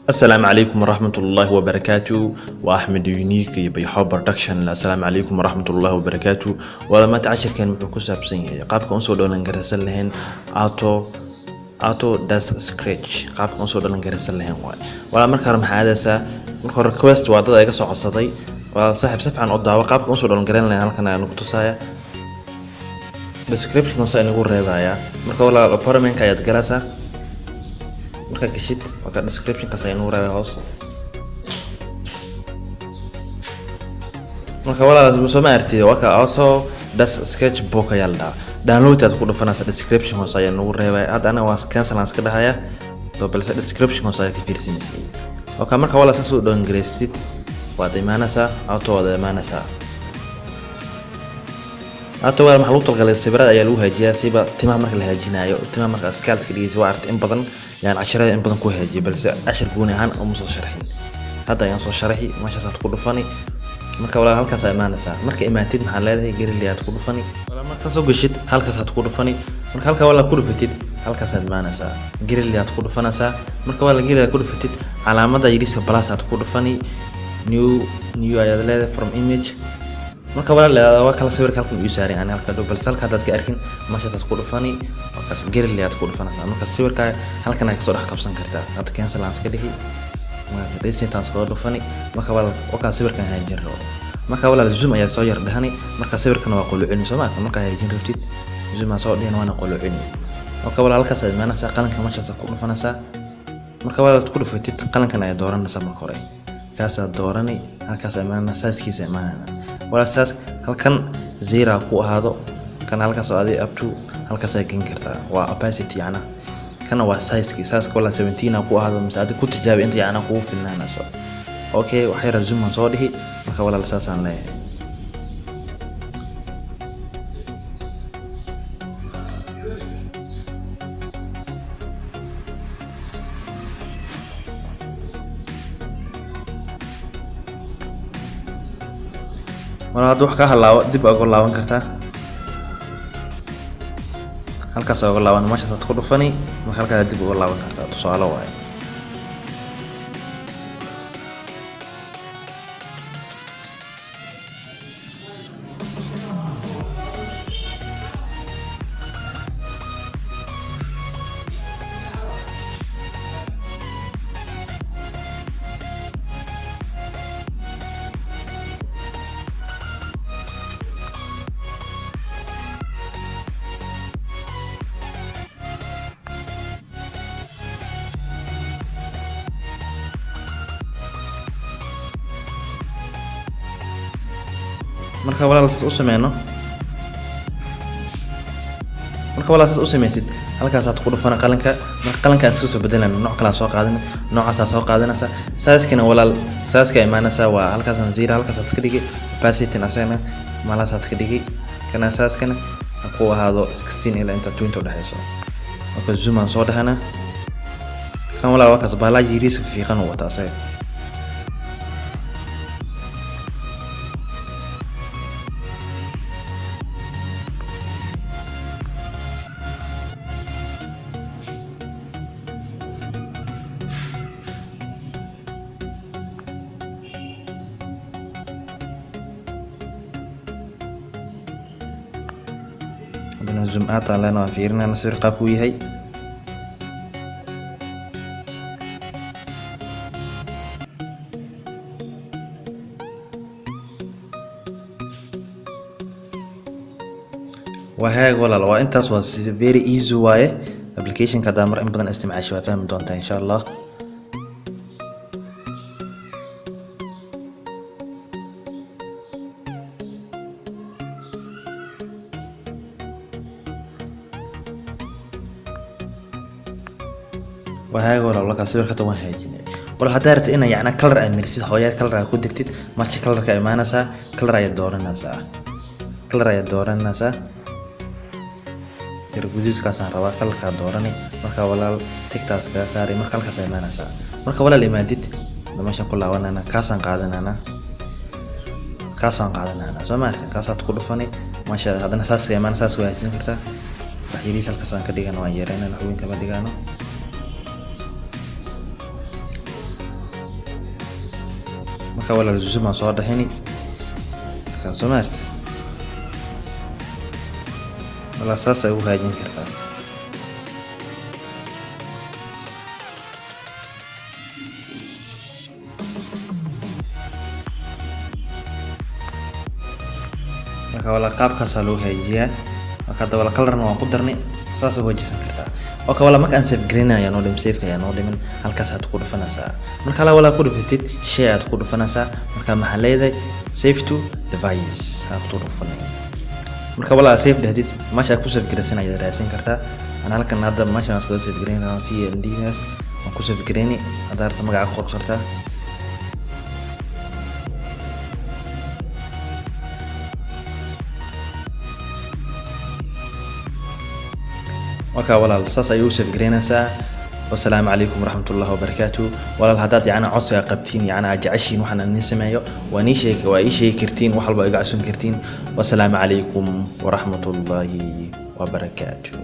Asalaamu calaykum waraxmat ullaahi wabarakaatu. Waa Axmed Unique iyo Bayxo Production. Asalaamu calaykum waraxmat ullaahi wabarakaatu. Wada maanta cashirkan wuxuu ku saabsan yahay qaabka usoo download garaysan lahayn Autodesk Sketch. Qaabka usoo download garaysan lahayn waay. Walaa, marka hore maxaa aadaysaa? Marka hore request waa dad iga soo codsaday. Waa saaxiib, si fiican u daawo qaabka usoo download garan lahayn. Halkan ayaan ku tusaaya, description hoose inagu reebaya. Marka walaal, appointment ayaad galaysaa. Markaa gashid, waa ka description-kaas ayaa nagu reebay hoos. Marka walaal, soo ma aragtid? Waa ka Autodesk Sketchbook ayaa la dhahaa. Download aad ku dhufanaysa, description hoose ayaa nagu reebay. Hadda aniga waa cancel aan iska dhahaya to, balse description hoose ayaa ka fiirsanaysa. Okay, marka walaal, saas u download garaysid, waad imaanaysaa auto, waad imaanaysaa auto. Walaal, maxaa lagu talgalay? Sawirada ayaa lagu hagaajiyaa, siba timaha marka la hagaajinayo, timaha marka scalp ka dhigaysa. Waa aragtay in badan yaan casharada in badan ku hagaajiyay, balse cashar gooni ahaan uma soo sharxin. Hadda ayaan soo sharaxi. Meeshaasaad ku dhufani. Marka walaal, halkaas aa imaanaysaa. Marka imaatid, maxaa leedahay? Gallery aad ku dhufani. Walaal, marka soo gashid, halkaasaad ku dhufani. Marka halka walaal ku dhufatid, halkaasaad imaanaysaa, gallery aad ku dhufanaysaa. Marka walaal gallery aad ku dhufatid, calaamada yariiska plus aad ku dhufani. New ayaad leedahay, from image. Marka walaal waa kala sawirka halkan uu saaray ani halka dhow, balse halka haddaad ka arkin, meeshaasaad ku dhufani. Markaas gallery aad ku dhufanaysaa. Marka sawirka halkan aad kasoo dhex qabsan kartaa. Hadda cancel aan iska dhihi, marka aan iskaga dhufani. Marka walaal, wakaa sawirkan hagaajin rabo. Marka walaal, zoom ayaa soo yar dhahani. Marka sawirkan waa qulucini, soo ma? Marka hagaajin rabtid, zoom aa soo dhihin, waana qulucini. Marka walaal, halkaas aad imaanaysaa, qalinka meeshaas ku dhufanaysaa. Marka walaal ku dhufatid, qalinkan ayaa dooranaysaa. Marka hore kaasaad doorani, halkaas imaanana, size-kiisa imaanana. Walaal, saas halkan zero ku ahaado, kan halkaas oo adi up to halkaas ay geen kartaa, waa opacity yacna. Kana waa size-ki. Size walaal 17 ku ahaado, mise adi ku tijaabi inta yacna kugu filnaanayso. Okay, wax yar zoom aan soo dhihi. Marka walaal, saasaan leeyahay. Walaal, hadda wax kaa halaabo, dib uga laaban kartaa, halkaas uga laaban, meeshaasaad ku dhufani. Marka halkaas dib uga laaban kartaa, tusaale waaye. Marka walaal saas u sameyno, marka walaal saas u sameysid, halkaasaad ku dhufana qalinka. Marka qalinkaan iska soo bedelana, nooc kalaa soo qaadan, noocaasaa soo qaadanaysa. Size-kina walaal, size-ka imaanaysaa, waa halkaasaan zero, halkaasaad ka dhigi. Opacity asagana malaasaad ka dhigi. Kana size-kana ha ku ahaado 16 ilaa inta 20 udhexeyso. Marka zoom aan soo dhahana. Kan walaal, waa kaas baalaa yariiska fiiqan uu wata asaga. Haddana zoom out aan leenahay, waan fiirinayna sawir qaabku uu yahay. Waa hagaag walaal, waa intaas, waa very easy waaye. Application-ka haddaa mar in badan isticmaashay, waad fahmi doontaa insha Allah. Waa hagaag walaal, markaa sawirka hada waan hagaajinay. Walaal, haddaa rabtid inaa yacna color aad marisid, hooyaal color aad ku dirtid, marka color-ka imaanaysaa, color ayaad dooranaysaa, color ayaad dooranaysaa. Yar guduudkaasaan rabaa, color-kaa doorani. Marka walaal, tick-taas kaga saari. Marka halkaas imaanaysaa. Marka walaal imaadid, meeshaan ku laabanayna, kaasaan qaadanayna, kaasaan qaadanayna, soo ma aragtid? Kaasaad ku dhufani maasha. Haddana saaska imaan, saas waa hagaajin kartaa. Wax yariis halkaasaan ka dhigana, waan yareynana, wax weyn kama dhigano. Marka walaal, zoom aan soo dhexini. Markaa soo maartid walaa, saas ay u hagaajin kartaa. Marka walaa, qaabkaasaa loo hagaajiyaa. Marka hadda wala colorna waan ku darnay, saas u hagaajisan kartaa. Okay walaa, marka aan save gareynaya ayaa noo dhiman, saveka ayaa noo dhiman. Halkaas aad ku dhufanaysaa. Marka ala walaa ku dhufatid, share aad ku dhufanaysaa. Marka maxaa leedahay? Save to device aad ku dhufanay. Marka walaa save dhahdid, meesha aad ku save garaysan ayaad raadsan kartaa. Ana halkan hadda meesha aan iskaga save gareynaa, C N D gaas waan ku save gareyni. Hadda harta magaca ku qor kartaa. Marka walaal, saas ayay u save gareynaysaa. Wasalaamu calaykum waraxmatullahi wabarakaatu. Walaal, haddaad yacni codsiga qabtiin, yacni aad jeceshiin waxaan idin sameeyo, waa nii sheeg, waa ii sheegi kartiin, wax walba iga codsan kartiin. Wasalaamu calaykum waraxmatullaahi wabarakaatu.